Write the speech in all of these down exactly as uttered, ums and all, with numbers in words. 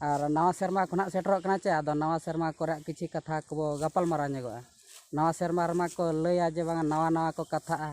ᱟᱨ ᱱᱟᱣᱟ ᱥᱮᱨᱢᱟ ᱠᱚ ᱱᱟᱦᱟᱜ ᱥᱮᱴᱮᱨᱚᱜ ᱠᱟᱱᱟ ᱪᱮ, ᱟᱫᱚ ᱱᱟᱣᱟ ᱥᱮᱨᱢᱟ ᱠᱚᱨᱮ ᱠᱤᱪᱷᱤ ᱠᱟᱛᱷᱟ ᱠᱚᱵᱚ ᱜᱟᱯᱟᱞ ᱢᱟᱨᱟᱣ ᱧᱚᱜᱚᱜᱼᱟ᱾ ᱱᱟᱣᱟ ᱥᱮᱨᱢᱟ ᱨᱮᱢᱟ ᱠᱚ ᱞᱟᱹᱭᱟ ᱡᱮ ᱵᱟᱝᱟ, ᱱᱟᱣᱟ ᱱᱟᱣᱟ ᱠᱚ ᱠᱟᱛᱷᱟᱜᱼᱟ᱾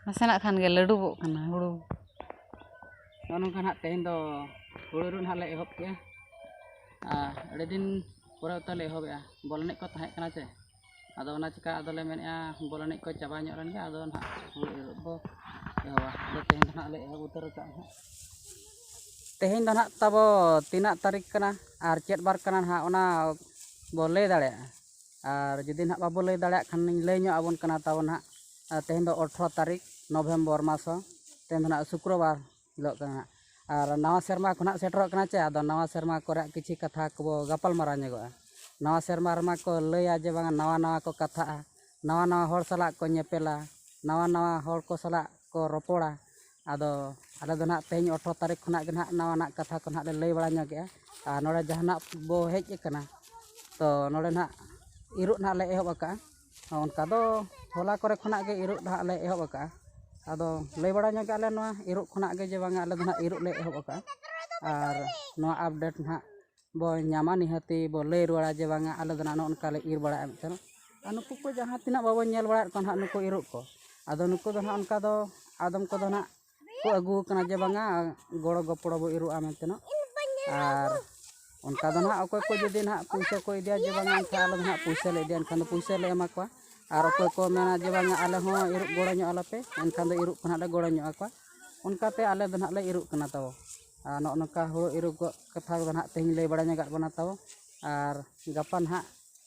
ᱱᱟᱥᱮᱱᱟᱜ ᱠᱷᱟᱱ ᱜᱮ ᱞᱟᱹᱰᱩᱵᱚᱜ ᱠᱟᱱᱟ ᱦᱩᱲᱩ᱾ ᱱᱚᱜᱼᱚ ᱱᱚᱝᱠᱟ ᱱᱟᱦᱟᱜ ᱛᱮᱦᱮᱧ ᱫᱚ ᱦᱩᱲᱩ ᱤᱨᱚᱜ ᱱᱟᱦᱟᱜ ᱞᱮ ᱮᱦᱚᱵ ᱠᱮᱜᱼᱟ᱾ ᱟᱨ ᱟᱹᱰᱤ ᱫᱤᱱ ᱯᱚᱨᱮ ᱛᱟᱞᱮ ᱮᱦᱚᱵᱮᱜᱼᱟ, ᱵᱚᱞ ᱮᱱᱮᱡ ᱠᱚ ᱛᱟᱦᱮᱸ ᱠᱟᱱᱟ ᱪᱮ, ᱟᱫᱚ ᱚᱱᱟ ᱪᱤᱠᱟ ᱟᱫᱚᱞᱮ ᱢᱮᱱᱮᱜᱼᱟ ᱵᱚᱞ ᱮᱱᱮᱡ ᱠᱚ ᱪᱟᱵᱟ ᱧᱚᱜ ᱞᱮᱱ ᱜᱮ, ᱟᱫᱚ ᱱᱟᱦᱟᱜ ᱦᱩᱲᱩ ᱤᱨᱚᱜ ᱵᱚ ᱮᱦᱚᱵᱟ᱾ ᱟᱫᱚ ᱛᱮᱦᱮᱧ ᱫᱚ ᱱᱟᱦᱟᱜ ᱞᱮ ᱮᱦᱚᱵ ᱩᱛᱟᱹᱨ ᱠᱟᱜᱼᱟ ᱱᱟᱦᱟᱜ᱾ ᱛᱮᱦᱮᱧ ᱫᱚ ᱱᱟᱦᱟᱜ ᱛᱟᱵᱚ ᱛᱤᱱᱟᱹᱜ ᱛᱟᱹᱨᱤᱠᱷ ᱠᱟᱱᱟ ᱟᱨ ᱪᱮᱫ ᱵᱟᱨ ᱠᱟᱱᱟ ᱱᱟᱦᱟᱜ, ᱚᱱᱟ ᱵᱚ ᱞᱟᱹᱭ ᱫᱟᱲᱮᱭᱟᱜᱼᱟ᱾ ᱟᱨ ᱡᱩᱫᱤ ᱱᱟᱦᱟᱜ ᱵᱟᱵᱚ ᱞᱟᱹᱭ ᱫᱟᱲᱮᱭᱟᱜ ᱠᱷᱟᱱ ᱞᱤᱧ ᱞᱟᱹᱭ ᱧᱚᱜ ᱟᱵᱚᱱ ᱠᱟᱱᱟ ᱛᱟᱵᱚ ᱱᱟᱦᱟᱜ᱾ ᱟᱨ ᱛᱮᱦᱮᱧ ᱫᱚ ᱟᱴᱷᱨᱚ ᱛᱟᱹᱨᱤᱠᱷ ᱱᱚᱵᱷᱮᱢᱵᱚᱨ ᱢᱟᱥ ᱦᱚᱸ, ᱛᱮᱦᱮᱧ ᱫᱚ ᱱᱟᱦᱟᱜ ᱥᱩᱠᱨᱚᱵᱟᱨ ᱦᱤᱞᱳᱜ ᱠᱟᱱᱟ ᱱᱟᱦᱟᱜ᱾ ᱟᱨ ᱱᱟᱣᱟ ᱥᱮᱨᱢᱟ ᱠᱚ ᱱᱟᱦᱟᱜ ᱥᱮᱴᱮᱨᱚᱜ ᱠᱟᱱᱟ ᱪᱮ, ᱟᱫᱚ ᱱᱟᱣᱟ ᱥᱮᱨᱢᱟ ᱠᱚᱨᱮ ᱠᱤᱪᱷᱤ ᱠᱟᱛᱷᱟ ᱠᱚᱵᱚ ᱜᱟᱯᱟᱞ ᱢᱟᱨᱟᱣ ᱧᱚᱜᱚᱜᱼᱟ᱾ ᱱᱟᱣᱟ ᱥᱮᱨᱢᱟ ᱨᱮᱢᱟ ᱠᱚ ᱞᱟᱹᱭᱟ ᱡᱮ ᱵᱟᱝᱟ, ᱱᱟᱣᱟ ᱱᱟᱣᱟ ᱠᱚ ᱠᱟᱛᱷᱟᱜᱼᱟ, ᱱᱟᱣᱟ ᱱᱟᱣᱟ ᱦᱚᱲ ᱥᱟᱞᱟᱜ ᱠᱚ ᱧᱮᱯᱮᱞᱟ, ᱱᱟᱣᱟ ᱱᱟᱣᱟ ᱦᱚᱲ ᱠᱚ ᱥᱟᱞᱟᱜ ᱠᱚ ᱨᱚᱯᱚᱲᱟ᱾ ᱟᱫᱚ ᱟᱞᱮ ᱫᱚ ᱱᱟᱦᱟᱜ ᱛᱮᱦᱮᱧ ᱟᱴᱷᱨᱚ ᱛᱟᱹᱨᱤᱠᱷ ᱠᱷᱚᱱᱟᱜ ᱜᱮ ᱱᱟᱦᱟᱜ ᱱᱟᱣᱟ ᱱᱟᱜ ᱠᱟᱛᱷᱟ ᱠᱚ ᱱᱟᱦᱟᱜ ᱞᱮ ᱞᱟᱹᱭ ᱵᱟᱲᱟ ᱧᱚᱜᱮᱜᱼᱟ᱾ ᱟᱨ ᱱᱚᱰᱮ ᱡᱟᱦᱟᱱᱟᱜ ᱵᱚ ᱦᱮᱡ ᱟᱠᱟᱱᱟ, ᱛᱚ ᱱᱚᱰᱮ ᱱᱟᱦᱟᱜ ᱤᱨᱚᱜ ᱱᱟᱦᱟᱜ ᱞᱮ ᱮᱦᱚᱵ ᱟᱠᱟᱜᱼᱟ᱾ ᱚᱱᱠᱟ ᱫᱚ ᱦᱚᱞᱟ ᱠᱚᱨᱮ ᱠᱷᱚᱱᱟᱜ ᱜᱮ ᱤᱨᱚᱜ ᱱᱟᱦᱟᱜ ᱞᱮ ᱮᱦᱚᱵ ᱟᱠᱟᱜᱼᱟ᱾ ᱟᱫᱚ ᱞᱟᱹᱭ ᱵᱟᱲᱟ ᱧᱚᱜᱮᱜᱼᱟ ᱞᱮ ᱱᱚᱣᱟ ᱤᱨᱚᱜ ᱠᱷᱚᱱᱟᱜ ᱜᱮ ᱡᱮ ᱵᱟᱝᱟ, ᱟᱞᱮ ᱫᱚ ᱱᱟᱦᱟᱜ ᱤᱨᱚᱜ ᱞᱮ ᱮᱦᱚᱵ ᱟᱠᱟᱜᱼᱟ᱾ ᱟᱨ ᱱᱚᱣᱟ ᱟᱯᱰᱮᱴ ᱱᱟᱦᱟᱜ ᱵᱚ ᱧᱟᱢᱟ, ᱱᱤᱦᱟᱹᱛᱤ ᱵᱚ ᱞᱟᱹᱭ ᱨᱩᱣᱟᱹᱲᱟ ᱡᱮ ᱵᱟᱝᱟ, ᱟᱞᱮ ᱫᱚ ᱱᱟᱦᱟᱜ ᱱᱚᱜᱼᱚ ᱱᱚᱝᱠᱟ ᱞᱮ ᱤᱨ ᱵᱟᱲᱟᱭᱮᱫᱼᱟ ᱢᱮᱱᱛᱮ᱾ ᱟᱨ ᱱᱩᱠᱩ ᱠᱚ ᱡᱟᱦᱟᱸ ᱛᱤᱱᱟᱹᱜ ᱵᱟᱵᱚᱱ ᱧᱮᱞ ᱵᱟᱲᱟᱭᱮᱫ ᱠᱚᱣᱟ ᱱᱟᱦᱟᱜ, ᱱᱩᱠᱩ ᱤᱨᱚᱜ ᱠᱚ, ᱟᱫᱚ ᱱᱩᱠᱩ ᱫᱚ ᱱᱟᱦᱟᱜ ᱚᱱᱠᱟ ᱫᱚ ᱟᱫᱚᱢ ᱠᱚᱫᱚ ᱱᱟᱦᱟᱜ ᱠᱚ ᱟᱹᱜᱩ ᱟᱠᱟᱱᱟ ᱡᱮ ᱵᱟᱝᱟ, ᱜᱚᱲᱚ ᱜᱚᱯᱚᱲᱚ ᱵᱚ ᱤᱨᱚᱜᱼᱟ ᱢᱮᱱᱛᱮ ᱱᱟᱦᱟᱜ᱾ ᱟᱨ ᱚᱱᱠᱟ ᱫᱚ ᱱᱟᱦᱟᱜ ᱚᱠᱚᱭ ᱠᱚ ᱡᱩᱫᱤ ᱱᱟᱦᱟᱜ ᱯᱩᱭᱥᱟᱹ ᱠᱚ ᱤᱫᱤᱭᱟ ᱡᱮ ᱵᱟᱝᱟ, ᱮᱱᱠᱷᱟᱱ ᱟᱞᱮ ᱫᱚ ᱱᱟᱦᱟᱜ ᱯᱩᱭᱥᱟᱹ ᱞᱮ ᱤᱫᱤᱭᱟ, ᱮᱱᱠᱷᱟᱱ ᱫᱚ ᱯᱩᱭᱥᱟᱹ ᱞᱮ ᱮᱢᱟ ᱠᱚᱣᱟ᱾ ᱟᱨ ᱚᱠᱚᱭ ᱠᱚ ᱢᱮᱱᱟ ᱡᱮ ᱵᱟᱝᱟ, ᱟᱞᱮ ᱦᱚᱸ ᱤᱨᱚᱜ ᱜᱚᱲᱚ ᱧᱚᱜ ᱟᱞᱮ ᱯᱮ, ᱮᱱᱠᱷᱟᱱ ᱫᱚ ᱤᱨᱚᱜ ᱠᱚ ᱱᱟᱦᱟᱜ ᱞᱮ ᱜᱚᱲᱚ ᱧᱚᱜ ᱟᱠᱚᱣᱟ᱾ ᱚᱱᱠᱟᱛᱮ ᱟᱞᱮ ᱫᱚ ᱱᱟᱦᱟᱜ ᱞᱮ ᱤᱨᱚᱜ ᱠᱟᱱᱟ ᱛᱟᱵᱚ᱾ ᱟᱨ ᱱᱚᱜᱼᱚ ᱱᱚᱝᱠᱟ ᱦᱩᱲᱩ ᱤᱨᱚᱜ ᱠᱟᱛᱷᱟ ᱠᱚᱫᱚ ᱱᱟᱦᱟᱜ ᱛᱮᱦᱮᱧ ᱞᱟᱹᱭ ᱵᱟᱲᱟ ᱧᱚᱜᱟᱫ ᱵᱚᱱᱟ ᱛᱟᱵᱚ᱾ ᱟᱨ ᱜᱟᱯᱟ ᱱᱟᱦᱟᱜ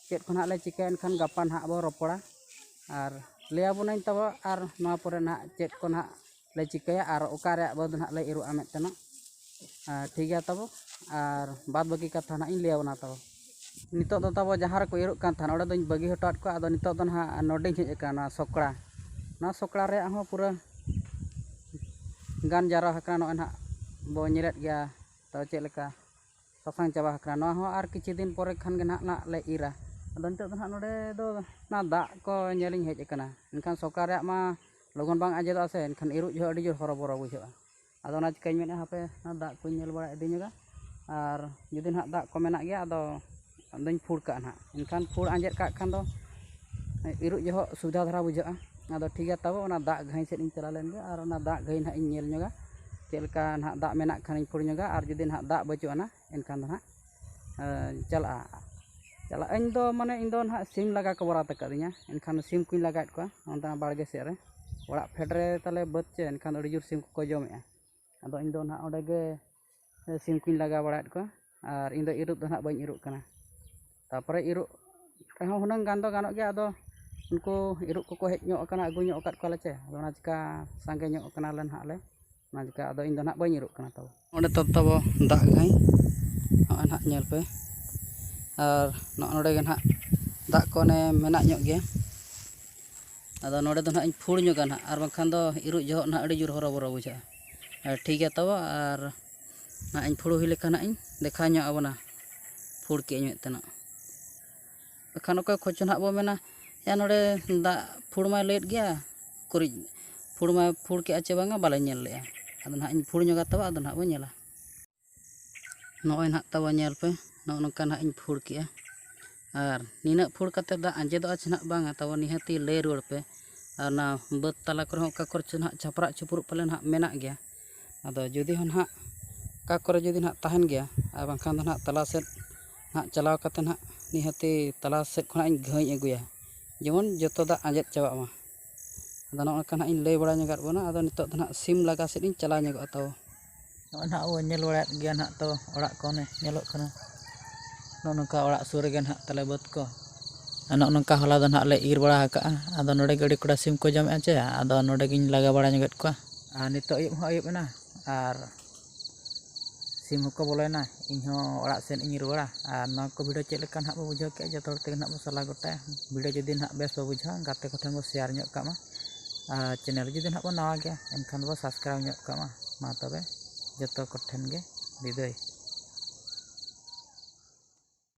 ᱪᱮᱫ ᱠᱚ ᱱᱟᱦᱟᱜ ᱞᱮ ᱪᱤᱠᱟᱹᱭᱟ, ᱮᱱᱠᱷᱟᱱ ᱜᱟᱯᱟ ᱱᱟᱦᱟᱜ ᱵᱚ ᱨᱚᱯᱚᱲᱟ᱾ ᱟᱨ ᱞᱟᱹᱭ ᱟᱵᱚᱱᱟᱹᱧ ᱛᱟᱵᱚ, ᱟᱨ ᱱᱚᱣᱟ ᱯᱚᱨᱮ ᱱᱟᱦᱟᱜ ᱪᱮᱫ ᱠᱚ ᱱᱟᱦᱟᱜ ᱞᱮ ᱪᱤᱠᱟᱹᱭᱟ ᱟᱨ ᱚᱠᱟ ᱨᱮᱭᱟᱜ ᱵᱟᱹᱫᱽ ᱱᱟᱦᱟᱜ ᱞᱮ ᱤᱨᱚᱜᱼᱟ ᱢᱮᱱᱛᱮ ᱱᱟᱜ᱾ ᱟᱨ ᱴᱷᱤᱠ ᱜᱮᱭᱟ ᱛᱟᱵᱚ, ᱟᱨ ᱵᱟᱫᱽ ᱵᱟᱹᱠᱤ ᱠᱟᱛᱷᱟ ᱱᱟᱦᱟᱜ ᱤᱧ ᱞᱟᱹᱭ ᱟᱵᱚᱱᱟ ᱛᱟᱵᱚ᱾ ᱱᱤᱛᱚᱜ ᱫᱚ ᱛᱟᱵᱚ ᱡᱟᱦᱟᱸ ᱨᱮᱠᱚ ᱤᱨᱚᱜ ᱠᱟᱱ ᱛᱟᱦᱮᱱ, ᱚᱸᱰᱮ ᱫᱚᱧ ᱵᱟᱹᱜᱤ ᱦᱚᱴᱚᱣᱟᱫ ᱠᱚᱣᱟ᱾ ᱟᱫᱚ ᱱᱤᱛᱚᱜ ᱫᱚ ᱱᱟᱦᱟᱜ ᱱᱚᱰᱮᱧ ᱦᱮᱡ ᱟᱠᱟᱱᱟ, ᱱᱚᱣᱟ ᱥᱚᱠᱲᱟ᱾ ᱱᱚᱣᱟ ᱥᱚᱠᱲᱟ ᱨᱮᱭᱟᱜ ᱦᱚᱸ ᱯᱩᱨᱟᱹ ᱜᱟᱱ ᱡᱟᱣᱨᱟ ᱟᱠᱟᱱᱟ᱾ ᱱᱚᱜᱼᱚᱭ ᱱᱟᱦᱟᱜ ᱵᱚ ᱧᱮᱞᱮᱫ ᱜᱮᱭᱟ, ᱛᱚ ᱪᱮᱫ ᱞᱮᱠᱟ ᱥᱟᱥᱟᱝ ᱪᱟᱵᱟ ᱟᱠᱟᱱᱟ᱾ ᱱᱚᱣᱟ ᱦᱚᱸ ᱟᱨ ᱠᱤᱪᱷᱩ ᱫᱤᱱ ᱯᱚᱨᱮ ᱠᱷᱟᱱ ᱜᱮ ᱱᱟᱦᱟᱜ, ᱱᱟᱦᱟᱜ ᱞᱮ ᱤᱨᱟ᱾ ᱟᱫᱚ ᱱᱤᱛᱚᱜ ᱫᱚ ᱱᱟᱦᱟᱜ ᱱᱚᱰᱮ ᱫᱚ ᱚᱱᱟ ᱫᱟᱜ ᱠᱚ ᱧᱮᱞᱤᱧ ᱦᱮᱡ ᱟᱠᱟᱱᱟ᱾ ᱮᱱᱠᱷᱟᱱ ᱥᱚᱠᱲᱟ ᱨᱮᱭᱟᱜ ᱢᱟ ᱞᱚᱜᱚᱱ ᱵᱟᱝ ᱟᱸᱡᱮᱫᱚᱜᱼᱟ ᱥᱮ, ᱮᱱᱠᱷᱟᱱ ᱤᱨᱚᱜ ᱡᱚᱦᱚᱜ ᱟᱹᱰᱤ ᱡᱳᱨ ᱦᱚᱨᱚᱵᱚᱨᱚ ᱵᱩᱡᱷᱟᱹᱜᱼᱟ᱾ ᱟᱫᱚ ᱚᱱᱟ ᱪᱤᱠᱟᱹᱧ ᱢᱮᱱᱮᱫᱼᱟ, ᱦᱟᱯᱮ ᱚᱱᱟ ᱫᱟᱜ ᱠᱚᱧ ᱧᱮᱞ ᱵᱟᱲᱟ ᱤᱫᱤ ᱧᱚᱜᱟ, ᱟᱨ ᱡᱩᱫᱤ ᱱᱟᱦᱟᱜ ᱫᱟᱜ ᱠᱚ ᱢᱮᱱᱟᱜ ᱜᱮᱭᱟ, ᱟᱫᱚ ᱟᱫᱚᱧ ᱯᱷᱩᱲ ᱠᱟᱜᱼᱟ ᱱᱟᱦᱟᱜ᱾ ᱮᱱᱠᱷᱟᱱ ᱯᱷᱩᱲ ᱟᱸᱡᱮᱫ ᱠᱟᱜ ᱠᱷᱟᱱ ᱫᱚ ᱤᱨᱚᱜ ᱡᱚᱦᱚᱜ ᱥᱩᱵᱤᱫᱷᱟ ᱫᱷᱟᱨᱟ ᱵᱩᱡᱷᱟᱹᱜᱼᱟ᱾ ᱟᱫᱚ ᱴᱷᱤᱠ ᱜᱮᱭᱟ ᱛᱟᱵᱚ, ᱚᱱᱟ ᱫᱟᱜ ᱜᱷᱟᱹᱭ ᱥᱮᱫ ᱤᱧ ᱪᱟᱞᱟᱣ ᱞᱮᱱ ᱜᱮ ᱟᱨ ᱚᱱᱟ ᱫᱟᱜ ᱜᱷᱟᱹᱭ ᱱᱟᱦᱟᱜ ᱤᱧ ᱧᱮᱞ ᱧᱚᱜᱟ᱾ ᱪᱮᱫ ᱞᱮᱠᱟ ᱱᱟᱦᱟᱜ ᱫᱟᱜ ᱢᱮᱱᱟᱜ ᱠᱷᱟᱱᱤᱧ ᱯᱷᱩᱲ ᱧᱚᱜᱟ, ᱟᱨ ᱡᱩᱫᱤ ᱱᱟᱦᱟᱜ ᱫᱟᱜ ᱵᱟᱹᱪᱩᱜ ᱟᱱᱟ, ᱮᱱᱠᱷᱟᱱ ᱫᱚ ᱱᱟᱦᱟᱜ ᱪᱟᱞᱟᱜᱼᱟ᱾ ᱪᱟᱞᱟᱜ ᱟᱹᱧ ᱫᱚ, ᱢᱟᱱᱮ, ᱤᱧ ᱫᱚ ᱱᱟᱦᱟᱜ ᱥᱤᱢ ᱞᱟᱜᱟ ᱠᱚ ᱵᱚᱨᱟᱛ ᱟᱠᱟᱫᱤᱧᱟ᱾ ᱮᱱᱠᱷᱟᱱ ᱥᱤᱢ ᱠᱚᱧ ᱞᱟᱜᱟᱭᱮᱫ ᱠᱚᱣᱟ ᱚᱱᱛᱮ ᱵᱟᱲᱜᱮ ᱥᱮᱫ ᱨᱮ᱾ ᱚᱲᱟᱜ ᱯᱷᱮᱰ ᱨᱮ ᱛᱟᱞᱮ ᱵᱟᱹᱫᱽ ᱪᱮ, ᱮᱱᱠᱷᱟᱱ ᱟᱹᱰᱤ ᱡᱳᱨ ᱥᱤᱢ ᱠᱚᱠᱚ ᱡᱚᱢᱮᱜᱼᱟ᱾ ᱟᱫᱚ ᱤᱧ ᱫᱚ ᱱᱟᱦᱟᱜ ᱚᱸᱰᱮ ᱜᱮ ᱥᱤᱢ ᱠᱚᱧ ᱞᱟᱜᱟ ᱵᱟᱲᱟᱭᱮᱫ ᱠᱚᱣᱟ᱾ ᱟᱨ ᱤᱧ ᱫᱚ ᱤᱨᱚᱜ ᱫᱚ ᱱᱟᱦᱟᱜ ᱵᱟᱹᱧ ᱤᱨᱚᱜ ᱠᱟᱱᱟ᱾ ᱛᱟᱨᱯᱚᱨᱮ ᱤᱨᱚᱜ ᱨᱮᱦᱚᱸ ᱦᱩᱱᱟᱹᱝ ᱜᱟᱱ ᱫᱚ ᱜᱟᱱᱚᱜ ᱜᱮᱭᱟ᱾ ᱟᱫᱚ ᱩᱱᱠᱩ ᱤᱨᱚᱜ ᱠᱚᱠᱚ ᱦᱮᱡ ᱧᱚᱜ ᱟᱠᱟᱱᱟ, ᱟᱹᱜᱩ ᱧᱚᱜ ᱟᱠᱟᱫ ᱠᱚᱣᱟᱞᱮ ᱪᱮ, ᱟᱫᱚ ᱚᱱᱟ ᱪᱤᱠᱟ ᱥᱟᱸᱜᱮ ᱧᱚᱜ ᱠᱟᱱᱟᱞᱮ ᱱᱟᱦᱟᱜ ᱞᱮ᱾ ᱚᱱᱟ ᱪᱤᱠᱟ ᱟᱫᱚ ᱤᱧ ᱫᱚ ᱱᱟᱦᱟᱜ ᱵᱟᱹᱧ ᱤᱨᱚᱜ ᱠᱟᱱᱟ᱾ ᱛᱟᱵᱚ ᱚᱸᱰᱮ ᱛᱚ ᱛᱟᱵᱚ ᱫᱟᱜ ᱜᱷᱟᱹᱭ ᱱᱚᱜᱼᱚᱭ ᱱᱟᱦᱟᱜ ᱧᱮᱞ ᱯᱮ᱾ ᱟᱨ ᱱᱚᱜᱼᱚ ᱱᱚᱰᱮ ᱜᱮ ᱱᱟᱦᱟᱜ ᱫᱟᱜ ᱠᱚ ᱚᱱᱮ ᱢᱮᱱᱟᱜ ᱧᱚᱜ ᱜᱮᱭᱟ᱾ ᱟᱫᱚ ᱱᱚᱰᱮ ᱫᱚ ᱱᱟᱦᱟᱜ ᱤᱧ ᱯᱷᱩᱲ ᱧᱚᱜᱟ ᱱᱟᱦᱟᱜ, ᱟᱨ ᱵᱟᱝᱠᱷᱟᱱ ᱫᱚ ᱤᱨᱚᱜ ᱡᱚᱦᱚᱜ ᱱᱟᱦᱟᱜ ᱟᱹᱰᱤ ᱡᱳᱨ ᱦᱚᱨᱚᱵᱚᱨᱚ ᱵᱩᱡᱷᱟᱹᱜᱼᱟ᱾ ᱟᱨ ᱴᱷᱤᱠ ᱜᱮᱭᱟ ᱛᱟᱵᱚ, ᱟᱨ ᱱᱟᱦᱟᱜ ᱤᱧ ᱯᱷᱩᱲ ᱦᱩᱭ ᱞᱮᱠᱷᱟᱱ ᱱᱟᱦᱟᱜ ᱤᱧ ᱫᱮᱠᱷᱟᱣ ᱧᱚᱜ ᱟᱵᱚᱱᱟ ᱯᱷᱩᱲ ᱠᱮᱜ ᱟᱹᱧ ᱢᱮᱱᱛᱮ ᱱᱟᱦᱟᱜ᱾ ᱵᱟᱠᱷᱟᱱ ᱚᱠᱚᱭ ᱠᱚᱪᱚ ᱱᱟᱦᱟᱜ ᱵᱚ ᱢᱮᱱᱟ, "ᱭᱟ, ᱱᱚᱰᱮ ᱫᱟᱜ ᱯᱷᱩᱲ ᱢᱟᱭ ᱞᱟᱹᱭᱮᱫ ᱜᱮᱭᱟ, ᱩᱠᱩᱨᱤᱡ ᱯᱷᱩᱲ ᱢᱟᱭ ᱯᱷᱩᱲ ᱠᱮᱜᱼᱟ ᱪᱮ ᱵᱟᱝᱟ, ᱵᱟᱞᱮ ᱧᱮᱞ ᱞᱮᱜᱼᱟ᱾" ᱟᱫᱚ ᱱᱟᱦᱟᱜ ᱤᱧ ᱯᱷᱩᱲ ᱧᱚᱜᱟ ᱛᱟᱵᱚ, ᱟᱫᱚ ᱱᱟᱦᱟᱜ ᱵᱚ ᱧᱮᱞᱟ᱾ ᱱᱚᱜᱼᱚᱭ ᱱᱟᱦᱟᱜ ᱛᱟᱵᱚ ᱧᱮᱞ ᱯᱮ, ᱱᱚᱜᱼᱚ ᱱᱚᱝᱠᱟ ᱱᱟᱦᱟᱜ ᱤᱧ ᱯᱷᱩᱲ ᱠᱮᱜᱼᱟ᱾ ᱟᱨ ᱱᱤᱱᱟᱹᱜ ᱯᱷᱩᱲ ᱠᱟᱛᱮ ᱫᱟᱜ ᱟᱸᱡᱮᱫᱚᱜᱼᱟ ᱪᱮ ᱱᱟᱦᱟᱜ ᱵᱟᱝᱟ, ᱛᱟᱵᱚ ᱱᱤᱦᱟᱹᱛᱤ ᱞᱟᱹᱭ ᱨᱩᱣᱟᱹᱲ ᱯᱮ᱾ ᱟᱨ ᱚᱱᱟ ᱵᱟᱹᱫᱽ ᱛᱟᱞᱟ ᱠᱚᱨᱮ ᱦᱚᱸ ᱚᱠᱟ ᱠᱚᱨᱮ ᱪᱚ ᱱᱟᱦᱟᱜ ᱪᱷᱟᱯᱨᱟᱜ ᱪᱷᱩᱯᱨᱩᱜ ᱯᱟᱞᱮ ᱱᱟᱦᱟᱜ ᱢᱮᱱᱟᱜ ᱜᱮᱭᱟ᱾ ᱟᱫᱚ ᱡᱩᱫᱤ ᱦᱚᱸ ᱱᱟᱦᱟᱜ ᱚᱠᱟ ᱠᱚᱨᱮ ᱡᱩᱫᱤ ᱱᱟᱦᱟᱜ ᱛᱟᱦᱮᱱ ᱜᱮᱭᱟ, ᱟᱨ ᱵᱟᱝᱠᱷᱟᱱ ᱫᱚ ᱱᱟᱦᱟᱜ ᱛᱟᱞᱟ ᱥᱮᱫ ᱱᱟᱦᱟᱜ ᱪᱟᱞᱟᱣ ᱠᱟᱛᱮ ᱱᱟᱦᱟᱜ ᱱᱤᱦᱟᱹᱛᱤ ᱛᱟᱞᱟ ᱥᱮᱫ ᱠᱷᱚᱱᱟᱜ ᱤᱧ ᱜᱷᱟᱹᱧ ᱟᱹᱜᱩᱭᱟ, ᱡᱮᱢᱚᱱ ᱡᱚᱛᱚ ᱫᱟᱜ ᱟᱸᱡᱮᱫ ᱪᱟᱵᱟᱜ ᱢᱟ᱾ ᱟᱫᱚ ᱱᱚᱜᱼᱚ ᱱᱚᱝᱠᱟ ᱱᱟᱦᱟᱜ ᱤᱧ ᱞᱟᱹᱭ ᱵᱟᱲᱟ ᱧᱚᱜᱟᱫ ᱵᱚᱱᱟ᱾ ᱟᱫᱚ ᱱᱤᱛᱚᱜ ᱫᱚ ᱱᱟᱦᱟᱜ ᱥᱤᱢ ᱞᱟᱜᱟ ᱥᱮᱫ ᱤᱧ ᱪᱟᱞᱟᱣ ᱧᱚᱜᱚᱜᱼᱟ ᱛᱟᱵᱚ᱾ ᱱᱚᱜᱼᱚᱭ ᱱᱟᱦᱟᱜ ᱵᱚᱱ ᱧᱮᱞ ᱵᱟᱲᱟᱭᱮᱫ ᱜᱮᱭᱟ ᱱᱟᱦᱟᱜ ᱛᱚ, ᱚᱲᱟᱜ ᱠᱚ ᱚᱱᱮ ᱧᱮᱞᱚᱜ ᱠᱟᱱᱟ᱾ ᱱᱚᱜᱼᱚ ᱱᱚᱝᱠᱟ ᱚᱲᱟᱜ ᱥᱩᱨ ᱨᱮᱜᱮ ᱱᱟᱦᱟᱜ ᱛᱟᱞᱮ ᱵᱟᱹᱫᱽ ᱠᱚ᱾ ᱟᱨ ᱱᱚᱜᱼᱚ ᱱᱚᱝᱠᱟ ᱦᱚᱞᱟ ᱫᱚ ᱱᱟᱦᱟᱜ ᱞᱮ ᱤᱨ ᱵᱟᱲᱟ ᱟᱠᱟᱜᱼᱟ᱾ ᱟᱫᱚ ᱱᱚᱰᱮ ᱜᱮ ᱟᱹᱰᱤ ᱠᱚᱲᱟ ᱥᱤᱢ ᱠᱚ ᱡᱚᱢᱮᱫᱼᱟ ᱪᱮ, ᱟᱫᱚ ᱱᱚᱰᱮ ᱜᱤᱧ ᱞᱟᱜᱟ ᱵᱟᱲᱟ ᱧᱚᱜᱮᱫ ᱠᱚᱣᱟ᱾ ᱟᱨ ᱱᱤᱛᱚᱜ ᱟᱹᱭᱩᱵ ᱦᱚᱸ ᱟᱹᱭᱩᱵ ᱮᱱᱟ, ᱟᱨ ᱥᱤᱢ ᱦᱚᱸᱠᱚ ᱵᱚᱞᱚᱭᱮᱱᱟ᱾ ᱤᱧᱦᱚᱸ ᱚᱲᱟᱜ ᱥᱮᱫ ᱤᱧ ᱨᱩᱣᱟᱹᱲᱟ᱾ ᱟᱨ ᱱᱚᱣᱟ ᱠᱚ video ᱪᱮᱫ ᱞᱮᱠᱟ ᱱᱟᱦᱟᱜ ᱵᱚ ᱵᱩᱡᱷᱟᱹᱣ ᱠᱮᱫᱼᱟ, ᱡᱚᱛᱚ ᱦᱚᱲ ᱛᱮᱜᱮ ᱱᱟᱦᱟᱜ ᱵᱚ ᱥᱟᱞᱟ ᱜᱚᱴᱟᱭᱟ᱾ Video ᱡᱩᱫᱤ ᱱᱟᱦᱟᱜ ᱵᱮᱥ ᱵᱚ ᱵᱩᱡᱷᱟᱹᱣᱟ, ᱜᱟᱛᱮ ᱠᱚᱴᱷᱮᱱ ᱵᱚ share ᱧᱚᱜ ᱠᱟᱜ ᱢᱟ᱾ ᱟᱨ channel ᱡᱩᱫᱤ ᱱᱟᱦᱟᱜ ᱵᱚ ᱱᱟᱣᱟ ᱜᱮᱭᱟ, ᱮᱱᱠᱷᱟᱱ ᱫᱚᱵᱚ subscribe ᱧᱚᱜ ᱠᱟᱜ ᱢᱟ᱾ ᱢᱟ ᱛᱚᱵᱮ, ᱡᱚᱛᱚ ᱠᱚᱴᱷᱮᱱ ᱜᱮ ᱵᱤᱫᱟᱹᱭ᱾